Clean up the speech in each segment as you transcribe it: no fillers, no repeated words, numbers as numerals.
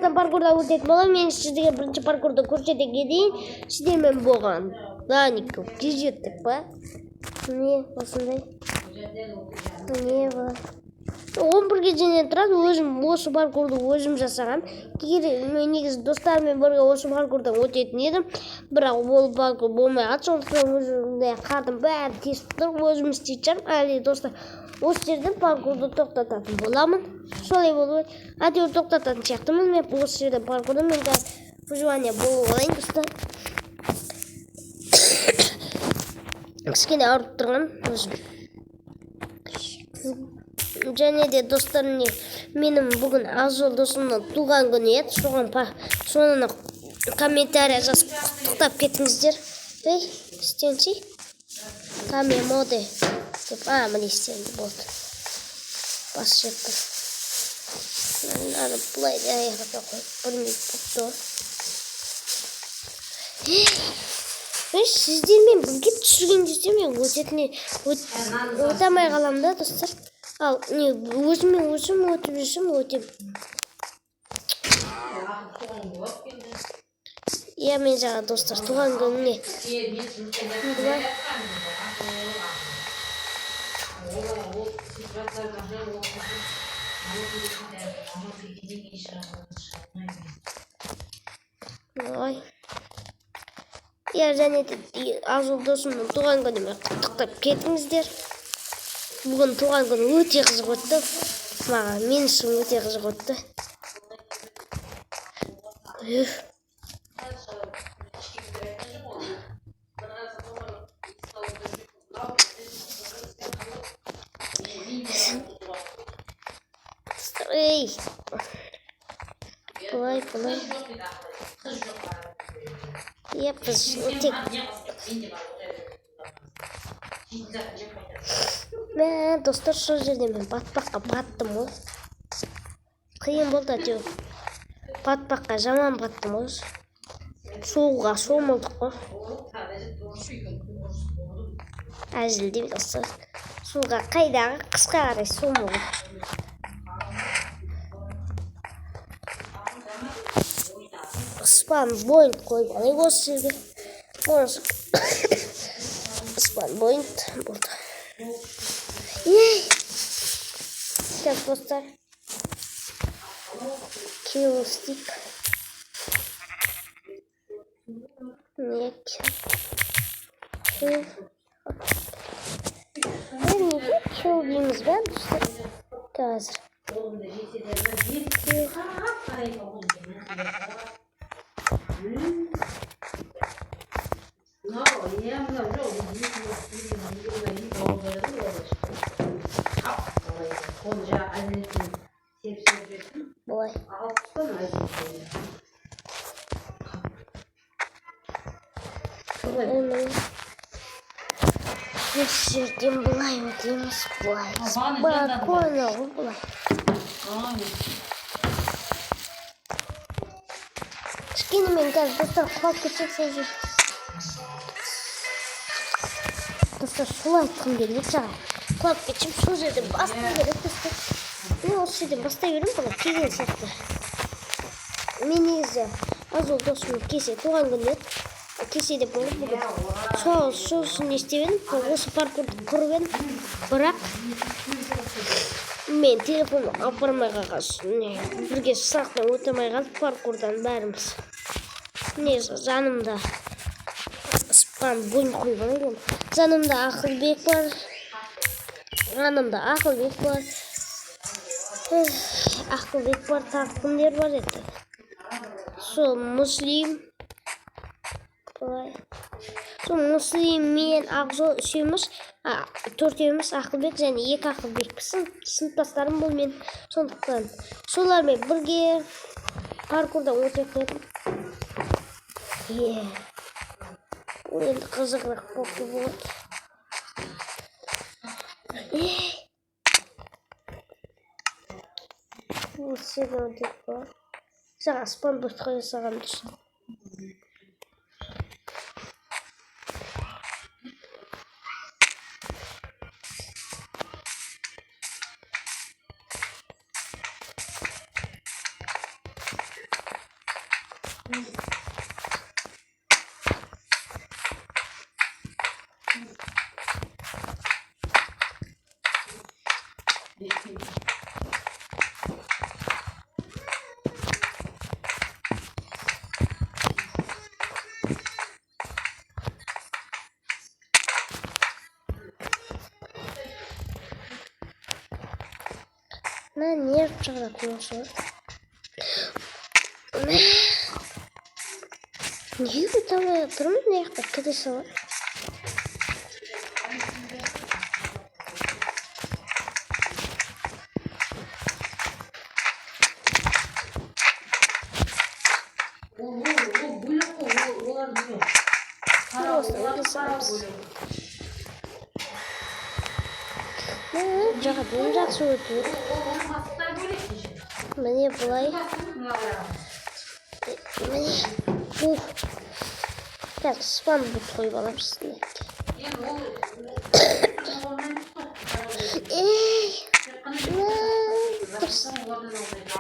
Майнкрафттан паркурда өтетін боламын. Мен сіздерге бірінші паркурды көрсете кетейін. Сіздермен болған Даников жеттік па? Міне осындай. Міне бар. 11-ге дейін тұрады. Өзім осы паркурды өзім жасағам. Мен негізі достарыммен бірге осы паркурдан өтетін едім. Бірақ ол паркур болмай қалды. Сондықтан өзімде қардың бәрі тесіп тұр. Өзім істейтін шығармын. Әлі достар, осы жерден паркурды тоқтататын боламын. Солай болып әйтеуір тоқтататын сияқтымын. Мен осы жерден паркурды мен қазір выживание болып алайын, достар. Кішкене ауырып тұрған өзім. Және де достар, міне менің бүгін Ақжол досымның туған күні еді. Соған соны комментария жазып құттықтап кетіңіздер. Ей, істенші. Каме моде деп, міне істенді, болды. Бас жеп тұр. Мынаны былай да аяққа қойып, бір минут болып тұр. Ей, сіздермен бірге түсірген кезде мен өте алмай қаламын да, достар. Ал, не, өзіме өзім өтіп жүрсем, өтем. Иә, мен жаңа, достар, туған күніне. Былай. Ой. Иә, және де Ақжол досымның туған күнімен құттықтап кетіңіздер. Бүгін туған күні өте қызық өтті. Маған, мен үшін өте қызық өтті. Үф. Ей. Былай, былай. Иә, біз тек мә, достар, сол жерде мен батпаққа баттым ғой. Қиын болды әйтеуір. Батпаққа жаман баттым ғой. Суға шомылдық қой. Әзілдеймін, достар. Суға қайдағы қысқа қарай шомылдық. Спан бойнт қойып алайық осы жерге. Спан бойнт болды. Ей! Так, достар. Килл стик. Не, килл. Неге килл дейміз бе, достар? Қазір. Килл. Былай. Осы жерден былай өтеміз, былай. Спокойно ғой, былай. Кішкене мен қазір, достар, құлап кетсек сол жер. Достар, солай айтқым келді жаңа. Құлап кетсем сол жерден бастай керек, достар. Мен осы жерден бастай беремін, былай келген сияқты. Мен негізі Ақжол досымның кеше туған күні еді. Кеше деп болды бүгін. Сол үшін не істеп едім? Осы паркурды құрып едім. Бірақ мен телефон апармай қалған соң, бірге сынақтан өте алмай қалдық паркурдан бәріміз. Не, жанымда спан бойын қойып алайын. Жанымда Ақылбек бар. Жанымда Ақылбек бар. Ақылбек бар, тағы кімдер бар еді? Сол Муслим. Былай. Сол Муслим, мен, Ақжол үшеуміз, төртеуміз, Ақылбек және екі Ақылбек. Сыныптастарым бұл мен. Сондықтан солармен бірге паркурдан өтетін едім. Е. Бұл енді қызығырақ болып болады. Ей. Осы жерден өтетін болады. Жаңа спан бұртқа жасаған дұрыс. Мә, нерв шығаратын осылар. Мә. Неге өте алмай тұрмын? Мына жақта кіре салады. Ол бөлек қой, ол олар не? Қара, Осылай олардың кіре қара саламыз. бөлек. Мә, жағадан жақсы өту. Ол оның бастықтары бөлек еще. Міне былай. Мыналар. Міне. Ух. Қазір спамбот қойып аламыз. Енді ол онымен емес қой. Ей, Тек қана мә, дұрыс. олардан алмайды.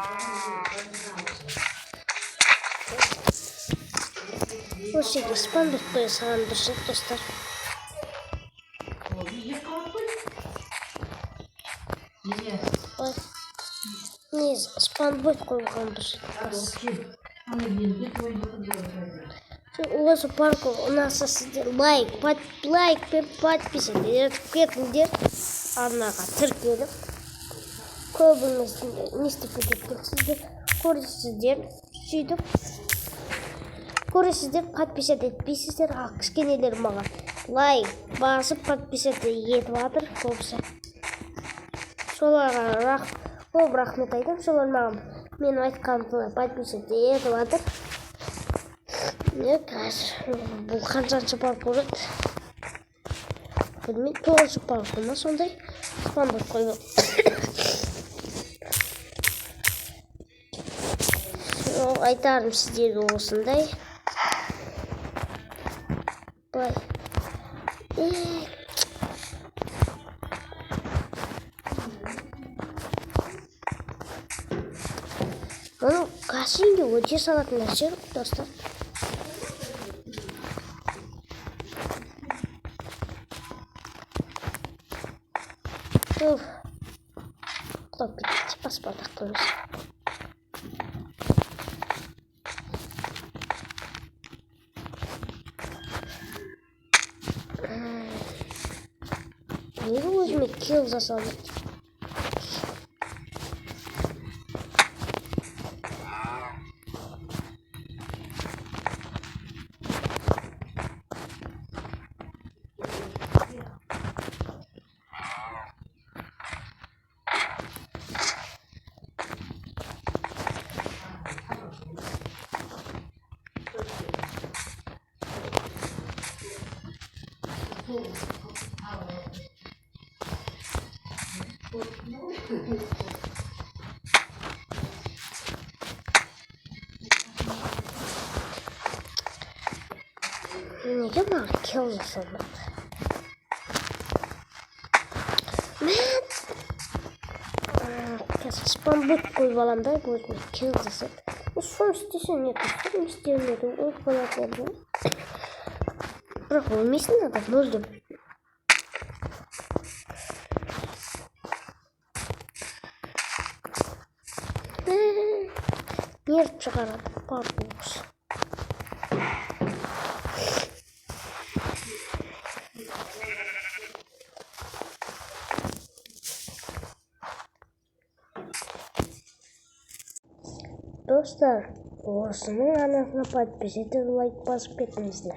Осы жерге спамбот қоя салған дұрыс еді, достар. Ол екі қабат қой. Неге? Ой. Негізі спамбот қойған дұрыс еді. Ана енді тойды деп. Осы паркур ұнаса, сіздер лайк пен подписаться етіп кетіңдер, арнаға тіркеліп. Көбіңіз не істеп кетесіздер, көресіздер, сөйтіп көресіздер, подписаться етпейсіздер. Ал кішкенелер маған лайк басып, подписаться етіп жатыр көбісі. Соларға көп рахмет айтамын. Солар маған менің айтқанымды подписаться етіп жатыр. Не, қазір бұл қаншаншы паркур еді, білмеймін, тоғызыншы паркур ма, сондай. Спамбот қойып. Ол айтарым сіздерге осындай. Былай. Ей. Мұны кәсімде өте салатын нәрсе, достар. Уф. Құлап кетті баспалдақтан. Неге өзіме килл жасалмайды? Неге маған килл жасалмады? Мә, қазір спамбот қойып аламын да, өзіме килл жасап. Соны істесе не, достар, не істелмеді, өліп қалатын еді ғой. Бірақ өлмесін адам мүлдем. Нерв шығарады паркур. Достар, осының арнасына подписаться, лайк басып кетіңіздер.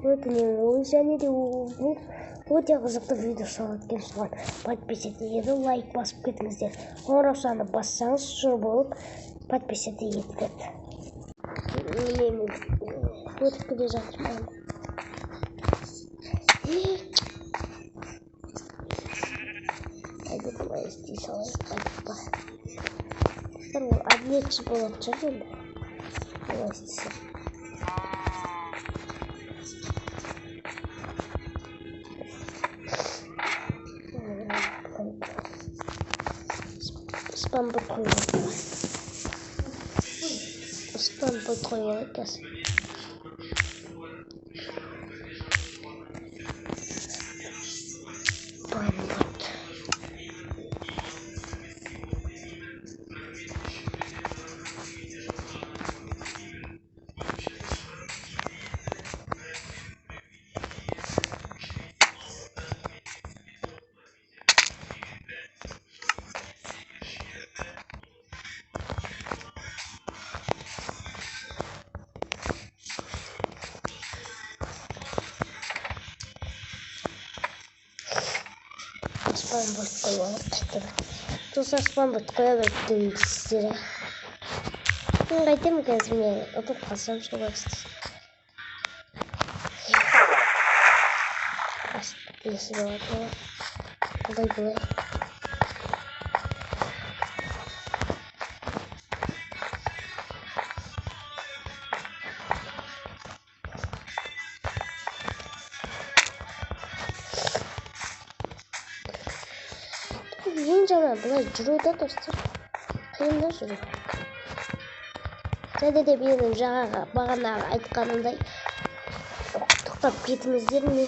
Өтінемін, ол және де бұл өте қызықты видео салады екен, соған подписаться етіп, лайк басып кетіңіздер. Қоңырау саны бассаңыз, сұр болып подписаться етіледі. Мен өтіп келе жатырмын. Әлде былай істей салайық, айтпа. Достар, ол әділетсіз болатын шығар енді. Олай істесе. Спамбот қойып. Спампот қойып алайық қазір. Спампот. Спамбот қойып алып қайтадан. Достар, спамбот қоя беріп сіздер. Мен қайтемін қазір, мен ұтып қалсам солай істеймін. Несі болады? Былай былай. Ең жаман былай жүру да, достар. Қиын да жүру. Және де менің жаңағы бағанағы айтқанымдай құттықтап кетіңіздер ме?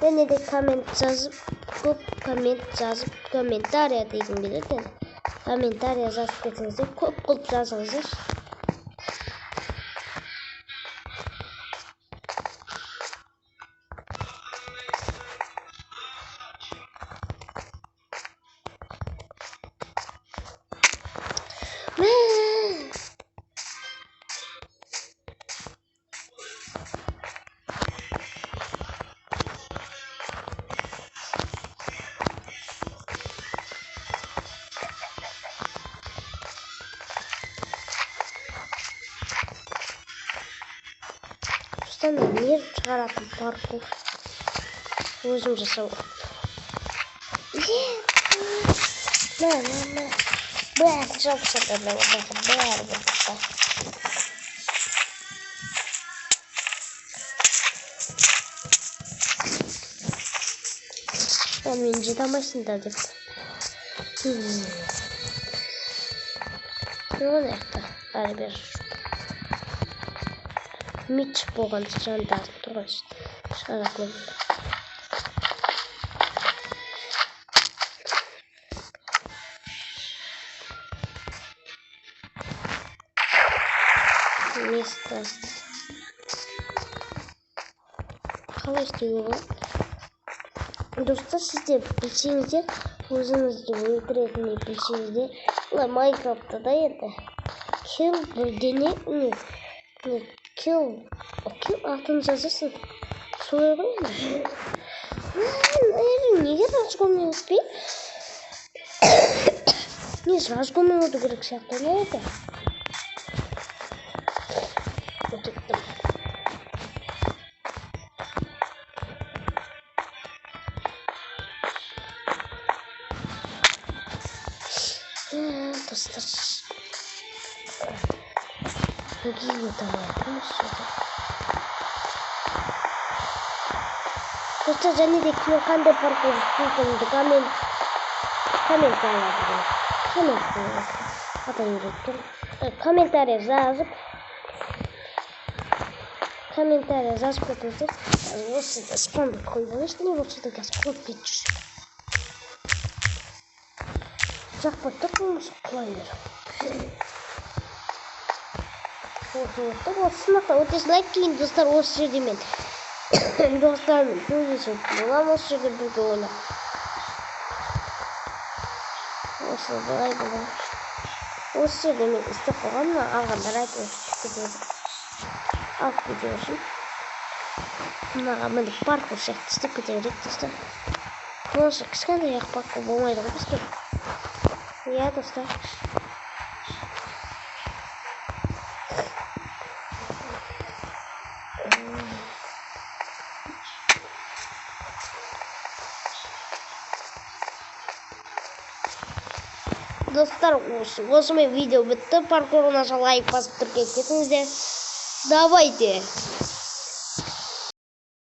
Және де коммент жазып, көп коммент жазып, комментария дегім келеді енді. Комментария жазып кетіңіздер, көп қылып жазыңыздар. Нерв шығаратын паркур өзім жасау. Мә, мә, мә. Бәрін жауып тастады, бәрі бір. Мен жете алмайсыңдар деп. Мына жақта әрі бері меч болған жандарын тұрған шығаратын. Место қалай істеуге болады? Достар, сіздер білсеңіздер, өзіңізді өлтіретіндей білсеңіздер, былай Майнкрафтта да енді килл бірдеңе не килл атын жазасың. Солай ғой енді. Неге разгонмен өтпей? Не, разгонмен өту керек сияқты не еді? Өтіп. Достар, неге өте алмай жатырмын осы жерде? Достар, және де мен қандай паркур істейтінімді комментарий жазып, комментарий жазып кетіңіздер. Осы спамды қойып алайыншы, не болса да қазір қойып кетіп жүрсем. Жақпа тұр, болмаса құлай бер. Осы сынақта өте лайк кейін, достар, осы жерде мен достарыммен төбелесетін боламын, осы жерде бірге ойнап. Осы былай былай. Осы жерде мен істеп қойғанмын, ағамдар айтып кетеді. Алып кете берсін. Мынаға міне паркур сияқты істеп кете берейік, достар. Болмаса кішкентай ақ паркур болмайды ғой бізге. Иә, достар. Достар, осымен видео бітті. Паркур ұнаса лайк басып тіркеліп кетіңіздер. Давайте.